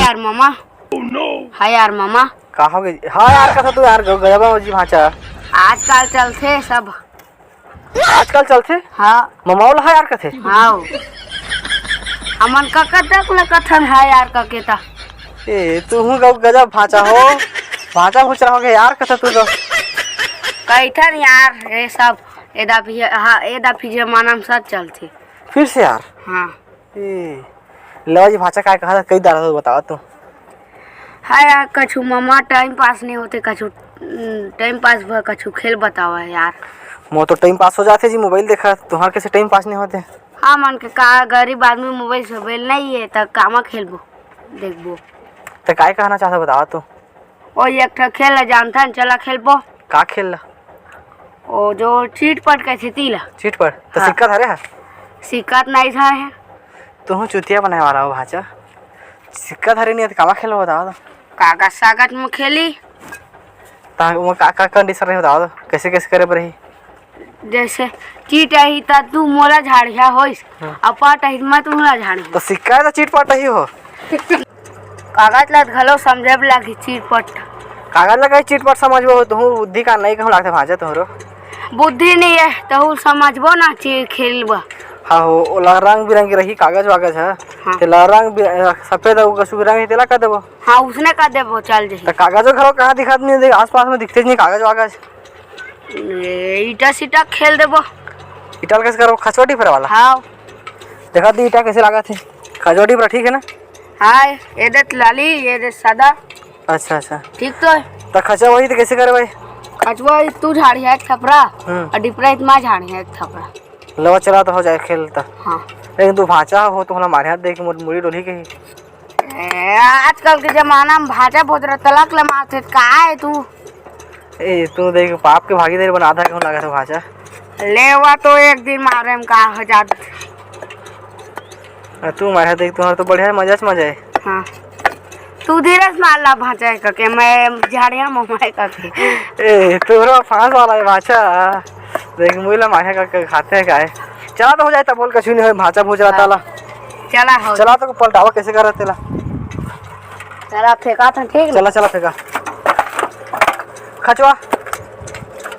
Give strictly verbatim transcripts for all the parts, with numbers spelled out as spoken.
यार मामा। हाँ यार मामा। का हो गई? हाँ यार, कथा तू यार, ग-, गजब हो जी भांचा। आजकल चलथे सब। आजकल चलथे? हाँ। ममाओ ल हाँ यार कथे? हाँ। हमन कका तक ल कथन हाँ यार कके ता। ए, तू हूँ ग-, गजब भांचा हो। भांचा भुचरा हो गया यार, कथा तू तो। कहिथन यार, ये सब, एदा भी, हाँ, एदा भी जमाना में सब चलथे। फिर से यार? हाँ। ए, लेवा जी भांचा काय कहा था, कई दारा तो बतावा तू। हाँ यार, कछु ममा टाइम पास नहीं होते, कछु, उम, टाइम पास बर कछु खेल बतावा यार। मोर तो टाइम पास हो जाथे जी, मोबाइल देखा, तुहार कैसे टाइम पास नहीं होते? हाँ, मन के का, गरीब आदमी मोबाइल सोबाइल नहीं है, त कामा खेलबो, देखबो। त काय कहना चाहता बतावा तू। ओ एक ठो खेल ल जानथन, चला खेलबो। का खेल ला? ओ जो चीट पट कहिथे ती ला। चीट पट? त हाँ। सिक्का धरे हा? सिक्का त नहीं धरे हे। तुहूँ चुतिया बनाए वाला हो भांचा। सिक्का धरे नहीं हे त कामा खेलबो बतावा तो। कागज सागज में खेली। ता वो का, का कंडीशन रही बतावा तो। कैसे, कैसे करे बर रही? जैसे चीट आही त तू मोला झाड़िया होइस, हाँ। अउ पट आही त मैं तुहला झाड़िया। त सिक्का हे त चीट पट ही हो। कागज ला घलो समझे बर लागही, चीट पट। कागज ला कहीं चीट पट समझबो, तुहूँ बुद्धि का नहीं कहूँ लागथे भांचा तुहरो। बुद्धि नहीं है, तहूँ समझबो ना, चीट खेलबा। हाँ हो, ओला रंग बिरंगी रही कागज वागज है। हाँ। तेला रंग बि-, सफेद अउ कछु रंग है, तेला कर देबो। हाँ, उसने कर देबो, चल जही। त कागजो घलो कहाँ दिखत नहीं, देख, आसपास में दिखते नहीं कागज वागज। ए, ईटा सीटा खेल देबो। ईटा ल कैसे करबो? खचवा डिफरे वाला? हाँ। देखा दी ईटा कैसे लागत हे। खचवा डिफरा ठीक है ना? हाँ, ये दे लाली, ये दे सादा। अच्छा, अच्छा। ठीक तो है। त खचवा वही त कैसे करे भाई? खचवा वही तू झाड़िया एक थपरा, हम्म। अउ डिफरा इतना झाड़िया एक थपरा। लवा चला त हो जाए खेल त। हाँ। लेकिन तू भांचा हो, तुमला मारे हाथ देख के मोर मुड़ी डोलही कही। ए, आजकल के जमाना में भांचा भोजरा तलक ले मारथे, का है तू? ए, तू देख, पाप के भागीदारी बना आधा कहूँ लागत हो भांचा। लेवा तो एक दिन मारे में का हो जात। आ, तू मारे देख, तुम्हारा तो बढ़िया मजा से मजा है। हाँ। तू धीरे से मार ला भांचा है कके, मैं झाड़िया ममाए कके। ए, तोहरा फांस वाला है भांचा। देख, मुइला मारे कके खाते हैं का है। चला तो हो जाए, तब बोल कछु नहीं हो, भांचा भोजरा हाँ। ताला। चला हो। चला तो पलटावा कैसे करत तेला। चला फेंका था, ठीक ना? चला, चला फेंका। खचवा।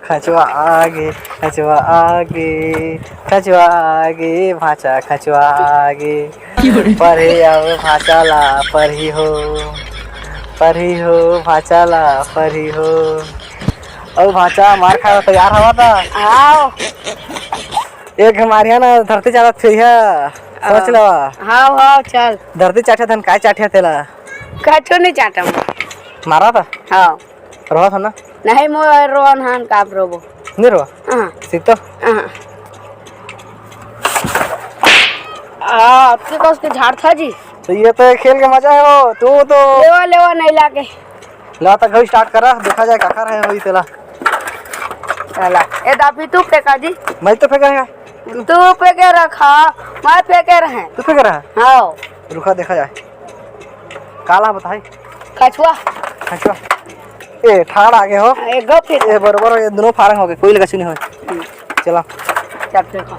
खचवा आगे, खचवा आगे, खचवा आगे, भांचा खचवा आगे। पढ़े आओ भांचा ला पढ़ी हो, पढ़ी हो भांचा ला पढ़ी हो। अउ भांचा मार खाए ला तैयार हवा त? आओ। एक मारिया ना धरती चाटत फिरिया, सोच हाँ। लेवा। हाँ, हाँ, चल। धरती चाटिया धन काय चाटिया तेला? कछु नहीं चाटम। मारा था? हाँ। रोहा था ना? नहीं, मोर रोहन हान काप रोबो। नहीं रोहा? हाँ। सीख तो? हाँ। आ, आपके कस के झाड़ था जी? तो ये तो खेल के मजा है वो, तू तो लेवा, लेवा नहीं लागे। ला त घर स्टार्ट करा, देखा जाए काकर है वही तेला। चला, ए दाबी तू फेंका जी। मैं तो फेंका है। तू फेंके रखा, मैं फेंके रहे। तू फेंके रहा? हाँ। रुका देखा जाए। काला बताई? खचवा। खचवा। ए, ठाड़ आगे हो। एक गो फेंक। ए, बरोबर हो, ये दोनों फारंग हो गए, कोई लगा नहीं हो। हम्म। चला। चल फेंका।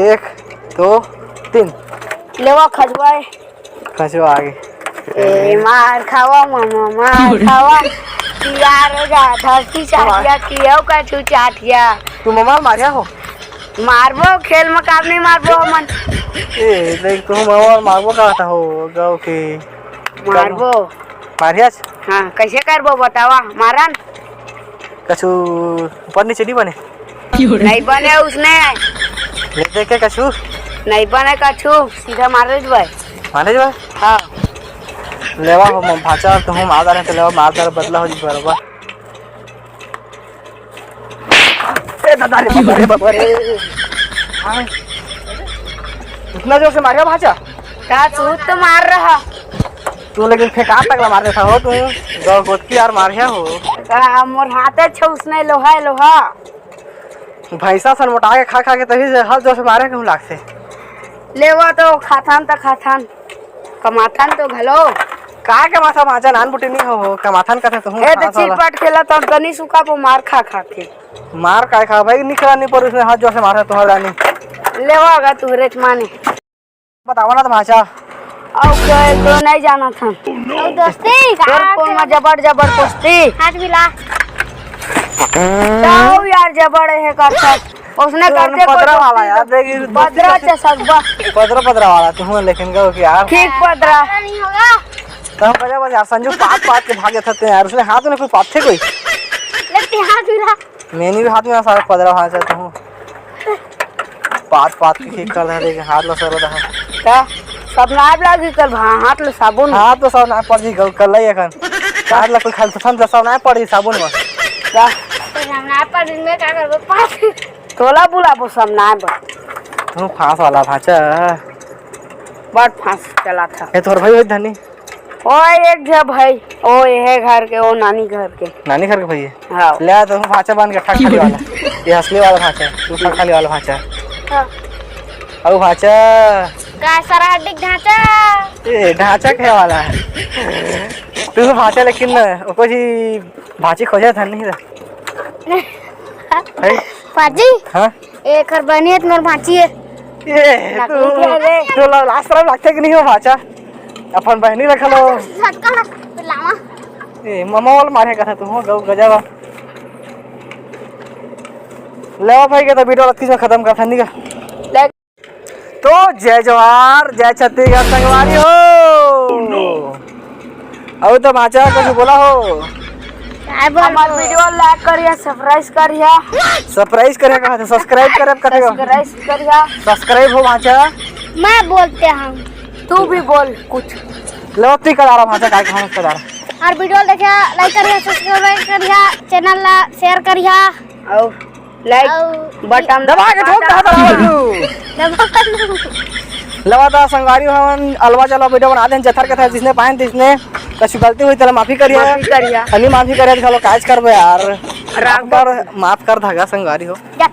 एक, दो, तीन। लेवा खचवा है। खचवा आगे। ए, मार खावा मामा, मार खावा। तैयार हो जा, धरती चाटिया की हो, कछु चाटिया। तू ममा मारिया हो? मारबो, खेल में काम नहीं मारबो हमन। ए, देख, तू ममा मारबो का था हो, गाँव के। मारबो। मारिया? हाँ, कैसे करबो बतावा, मारन। कछु ऊपर नीचे नहीं बने? नहीं बने उसने। नहीं देखे कछु? नहीं बने कछु, सीधा मार दे भाई। मार दे भाई? हाँ। लेवा हो, मम भाचा, तुम मार डाले तो लेवा, मार डाले, बदला हो जी बरोबर। ए दादा रे, बाबा रे, बाबा रे। हाँ। इतना जोर से मारे भाचा? का तू तो मार रहा। तू लेकिन फेंका तक ला मार देता हो तू। गौ गोतकी यार मार हो। का मोर हाथे छे उसने लोहा है, लोहा। भैंसा सन मोटा के खा खा के तभी से हर जोर से मारे कहूँ लागथे। लेवा तो खाथन त खाथन, कमाथन तो घलो। का कमाथा भांचा, नान बुटी नहीं हो, हो, कमाथन कथे तो हूँ ए, तो खास वाला। चिरपट खेला तो गनी सुखा पो मार खा खा के। मार काय खा भाई, निकला नहीं पर उसने हाथ जोर से मारा तुम्हारा रानी। लेवा गा तू रेच माने। बतावा ना तो भांचा। अउ कोई तो नहीं जानत हन। अउ दोस्ती का तोर फोन में जबर जबर दोस्ती। हाथ मिला। ताऊ यार जबर हे करथस। उसने तोर करते कोई पदरा वाला दोस्ती यार, देख, ये दोस्ती पदरा करते। चे सब्बा। पदरा, पदरा वाला तू हूँ, लेकिन कहो कि यार। ठीक पदरा। नहीं होगा। तो हम बजा बजा यार, संजू पात पात के भागे थे यार, उसने हाथ में कोई पाथे कोई। लेते हाथ मिला। मैंने भी हाथ में सारा पदरा भांचा तू हूँ। पात पात के ठीक कर दे, देख, हाथ ला सर दे। का? सब नाप लागी कर भा-, हाथ ले साबुन। हाथ तो सब नाप पड़ जी, गल-, कर लई एखन। हाथ ला कोई खाली थम, सब नाप पड़ जी साबुन में। का? तो हम नाप पड़ दिन में का करबो? पात। तोला बुलाबो सब नाप। तू फांस वाला भांचा। बड़ फांस चला था। ये तोर भाई होई धनी। ओ एक झ भाई, ओ ये घर के, ओ नानी घर के। नानी घर के भाई है? हाँ। ले आ, तो भांचा बन के ठक खाली वाला। ये असली वाला भांचा है, तू ठक खाली वाला भांचा है। हाँ। अउ भांचा। का सारा हड्डी ढांचा? ए, ढांचा के वाला है। तू तो भांचा, लेकिन ओको जी भांची खोजे था नहीं था। है? पाजी? हाँ? एकर बनियत मोर भांची है। ए, नकली तू, के रे। तू ला-, लास्ट टाइम लगथे कि नहीं हो भांचा? अपन बहनी रख लो। झटका लग, लावा। ए, ममा वाला मारे कथा तू हो, गौ गजा बा। ले भाई के तो वीडियो लत्ती में खत्म कर था, नहीं का? ले। तो जय जोहार, जय छत्तीसगढ़ संगवारी हो। अउ तो भांचा कुछ बोला हो। काय बोल हमार वीडियो लाइक करिया, सब्सक्राइब करिया। सब्सक्राइब करे कहा था, सब्सक्राइब करे कहा था। सब्सक्राइब करिया। सब्सक्राइब हो भांचा। मैं बोलते हूँ। तू भी बोल कुछ। लो, तू करा रहा भांचा, काय कहा करा रहा। और वीडियो देखिया, लाइक करिया, सब्सक्राइब करिया, चैनल ला शेयर करिया। अउ लाइक अउ बटन दबा के ठोक दबा दबा दबा। दबा दबा। लवा दा संगवारी हमन अलवा चलवा वीडियो बना देन जथर के था जिसने पाएन तिसने कछु गलती हुई तेला माफी करिया। माफी करिया। अनि माफी करिया तो चलो काज करबे यार। राम माफ कर, माफ कर धागा संगवारी हो। जथर